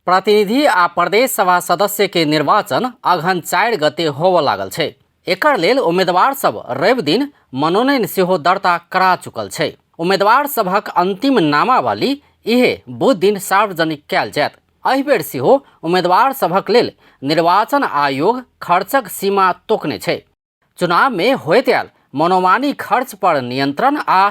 प्रतिनिधि आ प्रदेश सभा सदस्य के निर्वाचन अगहन 4 गते होबऽ लागल छै। एकर लेल उम्मीदवार सब रवि दिन मनोनयन सेहो दर्ता करा चुकल छै। उम्मीदवार सभक अंतिम नामावली इहे बुध दिन सार्वजनिक कयल जायत। एहि बेर सेहो उम्मीदवार सभक लेल निर्वाचन आयोग खर्चक सीमा तोकने छै। चुनाव में होइत आयल मनोमानी खर्च पर नियंत्रण आ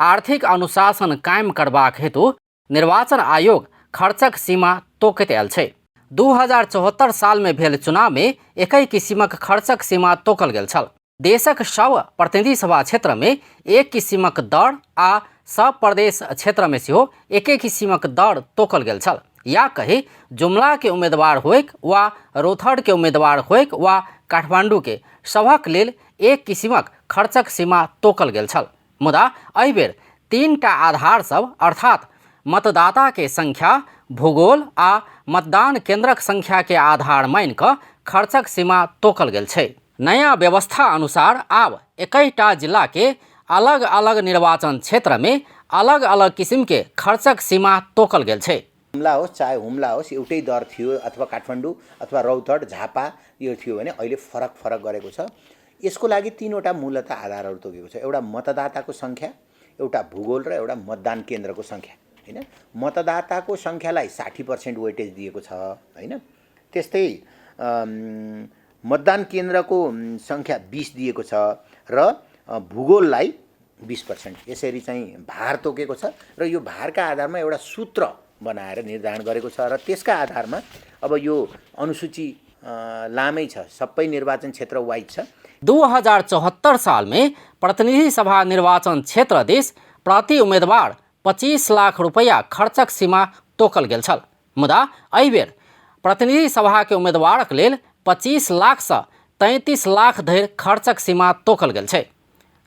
आर्थिक अनुशासन कायम करबाक हेतु निर्वाचन आयोग खर्चक सीमा तोकैत आयल छै। 2074 साल में भेल चुनाव में एकहि किसिमक खर्चक सीमा तोकल गेल छल। देशक सब प्रतिनिधि सभा क्षेत्र में एक किसिमक दर आ सब प्रदेश क्षेत्र में सेहो एके किसिमक दर तोकल गेल छल। या कही जुमला के उम्मीदवार होइक वा रौतहट के उम्मीदवार होइक वा काठमांडू के, सभक लेल एक किसिमक खर्चक सीमा तोकल गेल छल। मुदा एहि बेर 3टा आधार सब अर्थात मतदाता के संख्या, भूगोल आ मतदान केंद्रक संख्या के आधार मानि कऽ खर्चक सीमा तोकल गेल छै। नया व्यवस्था अनुसार आब 21टा जिला के अलग अलग निर्वाचन क्षेत्र में अलग अलग किसिम के खर्चक सीमा तोकल गेल छै। हुम्ला होस् चाहे हुम्ला होस्, एउटै दर थियो अथवा काठमाडौँ अथवा रौतहट झापा यो थियो भने अहिले फरक फरक गरेको छ। यसको लागि 3वटा मूलत आधारहरू तोकेको छ। एउटा मतदाताको सङ्ख्या, एउटा भूगोल र एउटा मतदान केन्द्रको सङ्ख्या, होइन। मतदाताको सङ्ख्यालाई 60% वेटेज दिएको छ, होइन। त्यस्तै मतदान केन्द्रको सङ्ख्या 20 दिएको छ र भूगोललाई 20%, यसरी चाहिँ भार तोकेको छ र यो भारका आधारमा एउटा सूत्र बनाएर निर्धारण गरेको छ र त्यसका आधारमा अब यो अनुसूची लामै छ, सबै निर्वाचन क्षेत्र वाइज छ। 2074 साल में प्रतिनिधि सभा निर्वाचन क्षेत्र दिस प्रति उम्मीदवार 25 लाख रुपैया खर्चक सीमा तोकल गेल छल। मुदा एहि बेर प्रतिनिधि सभा के उम्मीदवारक लेल 25 लाख सँ 33 लाख धरि खर्चक सीमा तोकल गेल छै।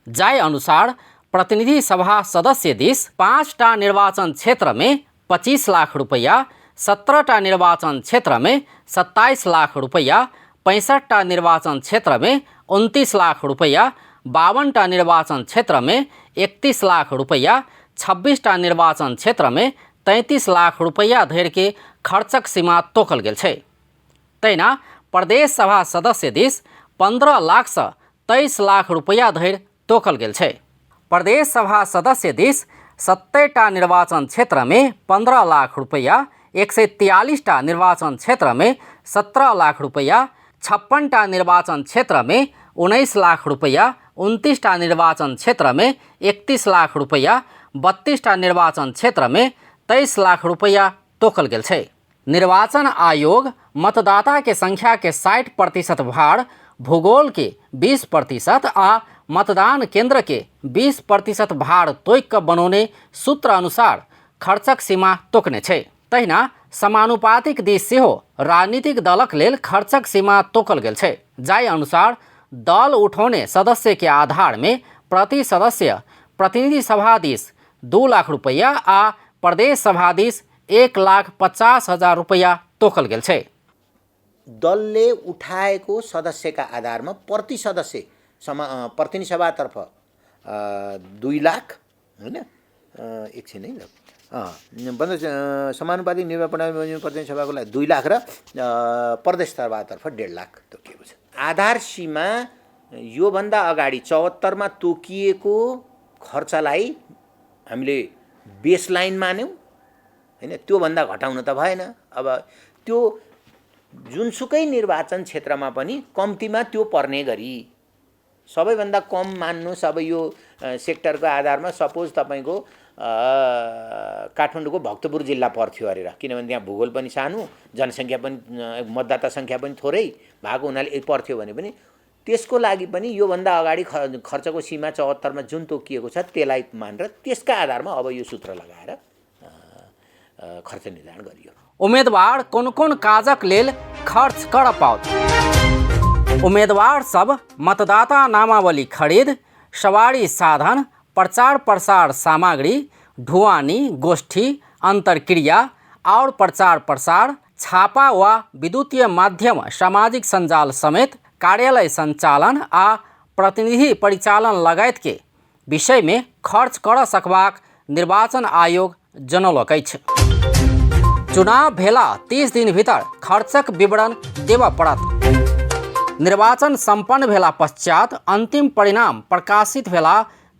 जाहि अनुसार प्रतिनिधि सभा सदस्य दिस 5टा निर्वाचन क्षेत्र में 25 लाख रुपैया, 17टा निर्वाचन क्षेत्र में 27 लाख रुपैया, 65टा निर्वाचन क्षेत्र में 29 लाख रुपैया, 52टा निर्वाचन क्षेत्र में 31 लाख रुपैया, 26टा निर्वाचन क्षेत्र में 33 लाख रुपैया धरि के खर्चक सीमा तोकल गेल छै। तहिना प्रदेश सभा सदस्य दिस 15 लाख सँ 23 लाख रुपैया धरि तोकल गेल छै। प्रदेश सभा सदस्य दिस 70टा निर्वाचन क्षेत्र में 15 लाख रुपैया, 143टा निर्वाचन क्षेत्र में 17 लाख रुपैया, 56टा निर्वाचन क्षेत्र में 19 लाख रुपैया, 29टा निर्वाचन क्षेत्र में 31 लाख रुपैया, 32टा निर्वाचन क्षेत्र में 23 लाख रुपैया तोकल गेल छै। निर्वाचन आयोग मतदाता के संख्या के 60% भार, भूगोल के 20% आ मतदान केंद्र के 20% भार तोकि कऽ बनौने सूत्र अनुसार खर्चक सीमा तोकने छै। तहिना समानुपातिक दिस सेहो राजनीतिक दलक लेल खर्चक सीमा तोकल गेल छै। जाहि अनुसार दल उठौने सदस्य के आधार में प्रति सदस्य प्रतिनिधि सभा दिस 2 लाख रुपैया आ प्रदेश सभा दिस 1,50,000 रुपैया तोकल गेल छै। दलले उठाएको सदस्यका आधारमा प्रति सदस्य प्रतिनिधि सभातर्फ 2 लाख, होइन, एकछिन है ल, समानुपातिक निर्वाचन प्रतिनिधि सभाको लागि 2 लाख र प्रदेश सभातर्फ 1.5 लाख तोकिएको छ। आधार सीमा योभन्दा अगाडि 74मा तोकिएको खर्चलाई हामीले बेसलाइन मान्यौँ, होइन, त्योभन्दा घटाउन त भएन। अब त्यो जुनसुकै निर्वाचन क्षेत्रमा पनि कम्तीमा त्यो पर्ने गरी सबैभन्दा कम मान्नुहोस्। अब यो सेक्टरको आधारमा सपोज तपाईँको काठमाडौँको भक्तपुर जिल्ला पर्थ्यो अरे, किनभने त्यहाँ भूगोल पनि सानो, जनसङ्ख्या पनि, मतदाता सङ्ख्या पनि थोरै भएको हुनाले पर्थ्यो भने पनि त्यसको लागि पनि योभन्दा अगाडि खर्चको सीमा 74मा जुन तोकिएको छ त्यसलाई मानेर त्यसका आधारमा अब यो सूत्र लगाएर खर्च निर्धारण गरियो। उम्मीदवार कोन कोन काजक लेल खर्च कर पाओत? उम्मीदवार सब मतदाता नामावली खरीद, सवारी साधन, प्रचार प्रसार सामग्री, ढुआनी, गोष्ठी, अंतरक्रिया और प्रचार प्रसार, छापा वा विद्युतीय माध्यम, सामाजिक सञ्जाल समेत कार्यालय संचालन आ प्रतिनिधि परिचालन लगायत के विषय में खर्च कर सकबाक निर्वाचन आयोग जनौलक अछि। चुनाव भेला 30 दिन भीतर खर्चक विवरण देबऽ पड़त। निर्वाचन सम्पन्न भेला पश्चात अंतिम परिणाम प्रकाशित भेला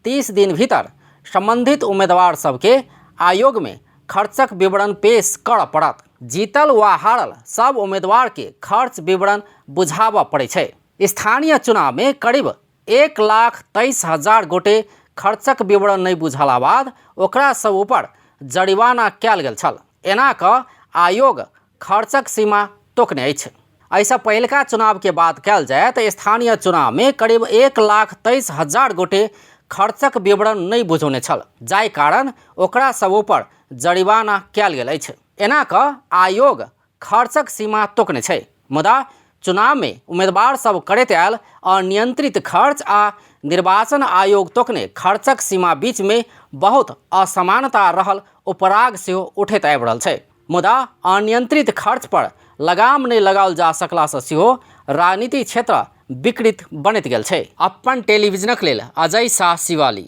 30 दिन भीतर संबंधित उम्मीदवार सबके आयोग में खर्चक विवरण पेश करऽ पड़त। जीतल वा हारल सब उम्मीदवार के खर्च विवरण बुझाबऽ पड़ै छै। स्थानीय चुनाव में करीब 1,23,000 गोटे खर्चक विवरण नहि बुझला बाद ओकरा सब ऊपर जरिमाना कयल गेल छल। एना कऽ आयोग खर्चक सीमा तोकने अछि। एहिसँ पहिलका चुनावके बात कयल जाय तऽ स्थानीय चुनावमे करीब 1,23,000 गोटे खर्चक विवरण नहि बुझौने छल, जाहि कारण ओकरा सब ऊपर जरिमाना कयल गेल अछि। एना कऽ आयोग खर्चक सीमा तोकने छै। मुदा चुनावमे उम्मीदवार सब करैत आयल अनियंत्रित खर्च आ निर्वाचन आयोग तोकने खर्चक सीमा बीचमे बहुत असमानता रहल उपराग सेहो उठैत आबि रहल छै। मुदा अनियंत्रित खर्च पर लगाम नहि लगाओल जा सकलासँ सेहो राजनीति क्षेत्र विकृत बनैत गेल छै। अपन टेलीविजनक लेल अजय शाह शिवाली।